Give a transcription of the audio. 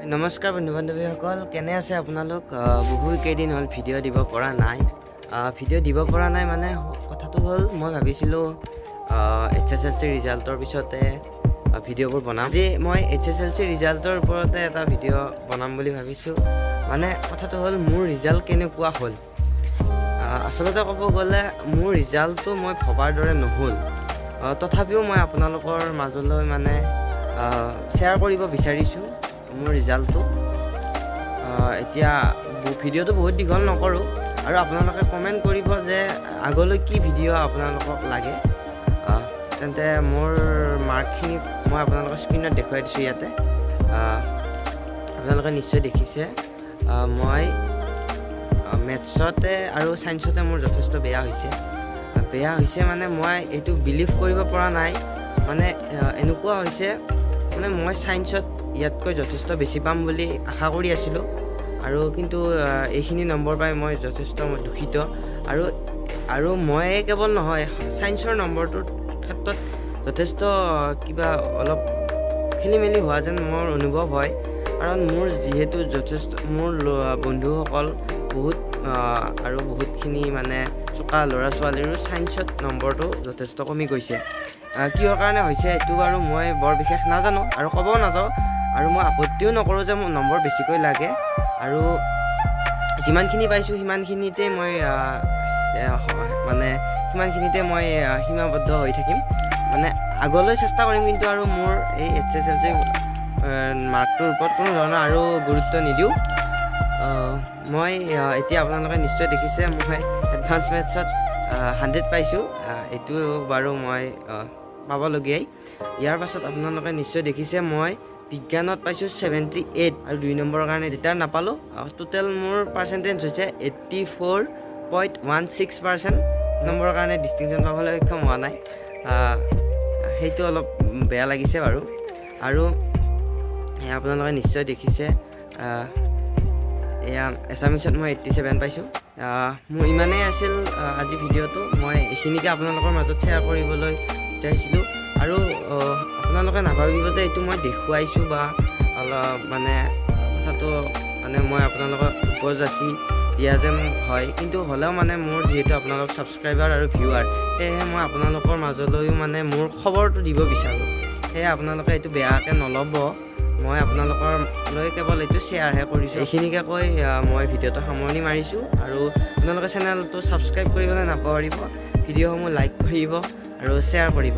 নমস্কাৰ বন্ধু বান্ধৱীসকল, কেনে আছে আপোনালোক? বহু কেইদিন হ'ল ভিডিঅ' দিব পৰা নাই। ভিডিঅ' দিব পৰা নাই মানে কথাটো হ'ল, মই ভাবিছিলোঁ এইচএছএলচি ৰিজাল্টৰ পিছতে ভিডিঅ'বোৰ বনাম। আজি মই এইচএছএলচি ৰিজাল্টৰ ওপৰতে এটা ভিডিঅ' বনাম বুলি ভাবিছোঁ। মানে কথাটো হ'ল, মোৰ ৰিজাল্ট কেনেকুৱা হ'ল? আচলতে ক'ব গ'লে মোৰ ৰিজাল্টটো মই ভবাৰ দৰে নহ'ল। তথাপিও মই আপোনালোকৰ মাজলৈ মানে শ্বেয়াৰ কৰিব বিচাৰিছোঁ মোৰ ৰিজাল্টটো। এতিয়া ভিডিঅ'টো বহুত দীঘল নকৰোঁ আৰু আপোনালোকে কমেণ্ট কৰিব যে আগলৈ কি ভিডিঅ' আপোনালোকক লাগে। তেন্তে মোৰ মাৰ্কখিনি মই আপোনালোকৰ স্ক্ৰীণত দেখুৱাই দিছোঁ ইয়াতে। আপোনালোকে নিশ্চয় দেখিছে, মই মেথছতে আৰু ছায়েন্সতে মোৰ যথেষ্ট বেয়া হৈছে। বেয়া হৈছে মানে মই এইটো বিলিভ কৰিব পৰা নাই। মানে এনেকুৱা হৈছে, মানে মই ছায়েন্সত ইয়াতকৈ যথেষ্ট বেছি পাম বুলি আশা কৰি আছিলোঁ আৰু কিন্তু এইখিনি নম্বৰ পাই মই যথেষ্ট দুখিত। আৰু মই কেৱল নহয়, ছায়েন্সৰ নম্বৰটোৰ ক্ষেত্ৰত যথেষ্ট কিবা অলপ খেলি মেলি হোৱা যেন মোৰ অনুভৱ হয়। কাৰণ মোৰ যিহেতু যথেষ্ট মোৰ বন্ধুসকল বহুত আৰু বহুতখিনি মানে চোকা ল'ৰা ছোৱালীৰো ছায়েন্সত নম্বৰটো যথেষ্ট কমি গৈছে। কিহৰ কাৰণে হৈছে এইটো বাৰু মই বৰ বিশেষ নাজানো আৰু ক'বও নাযাওঁ আৰু মই আপত্তিও নকৰোঁ যে মোক নম্বৰ বেছিকৈ লাগে। আৰু যিমানখিনি পাইছোঁ সিমানখিনিতে মই মানে সিমানখিনিতে মই সীমাবদ্ধ হৈ থাকিম। মানে আগলৈ চেষ্টা কৰিম, কিন্তু আৰু মোৰ এই এইচএছএলচি মাৰ্কটোৰ ওপৰত কোনো ধৰণৰ আৰু গুৰুত্ব নিদিওঁ। মই এতিয়া আপোনালোকে নিশ্চয় দেখিছে, মই এডভান্স মেথছত 100 পাইছোঁ। এইটো বাৰু মই পাবলগীয়াই। ইয়াৰ পাছত আপোনালোকে নিশ্চয় দেখিছে, মই বিজ্ঞানত পাইছোঁ 78 আৰু 2 নম্বৰৰ কাৰণে লেটাৰ নাপালোঁ। টোটেল মোৰ পাৰ্চেণ্টেজ হৈছে 84.16%। নম্বৰৰ কাৰণে ডিষ্টিংশ্যন পাবলৈ সক্ষম হোৱা নাই। সেইটো অলপ বেয়া লাগিছে বাৰু। আৰু এয়া আপোনালোকে নিশ্চয় দেখিছে, এয়া এছামিছত মই 87 পাইছোঁ। মোৰ ইমানেই আছিল আজি ভিডিঅ'টো। মই এইখিনিকে আপোনালোকৰ মাজত শ্বেয়াৰ কৰিবলৈ বিচাৰিছিলোঁ। আৰু আপোনালোকে নাভাবিব যে এইটো মই দেখুৱাইছোঁ বা অলপ মানে কথাটো মানে মই আপোনালোকক উপযাচি দিয়া যেন হয়। কিন্তু হ'লেও মানে মোৰ যিহেতু আপোনালোক ছাবস্ক্ৰাইবাৰ আৰু ভিউৱাৰ, সেয়েহে মই আপোনালোকৰ মাজলৈও মানে মোৰ খবৰটো দিব বিচাৰোঁ। সেয়ে আপোনালোকে এইটো বেয়াকৈ নল'ব। মই আপোনালোকৰলৈ কেৱল এইটো শ্বেয়াৰহে কৰিছোঁ। এইখিনিকে কৈ মই ভিডিঅ'টো সামৰণি মাৰিছোঁ। আৰু আপোনালোকে চেনেলটো ছাবস্ক্ৰাইব কৰিবলৈ নাপাহৰিব, ভিডিঅ'সমূহ লাইক কৰিব আৰু শ্বেয়াৰ কৰিব।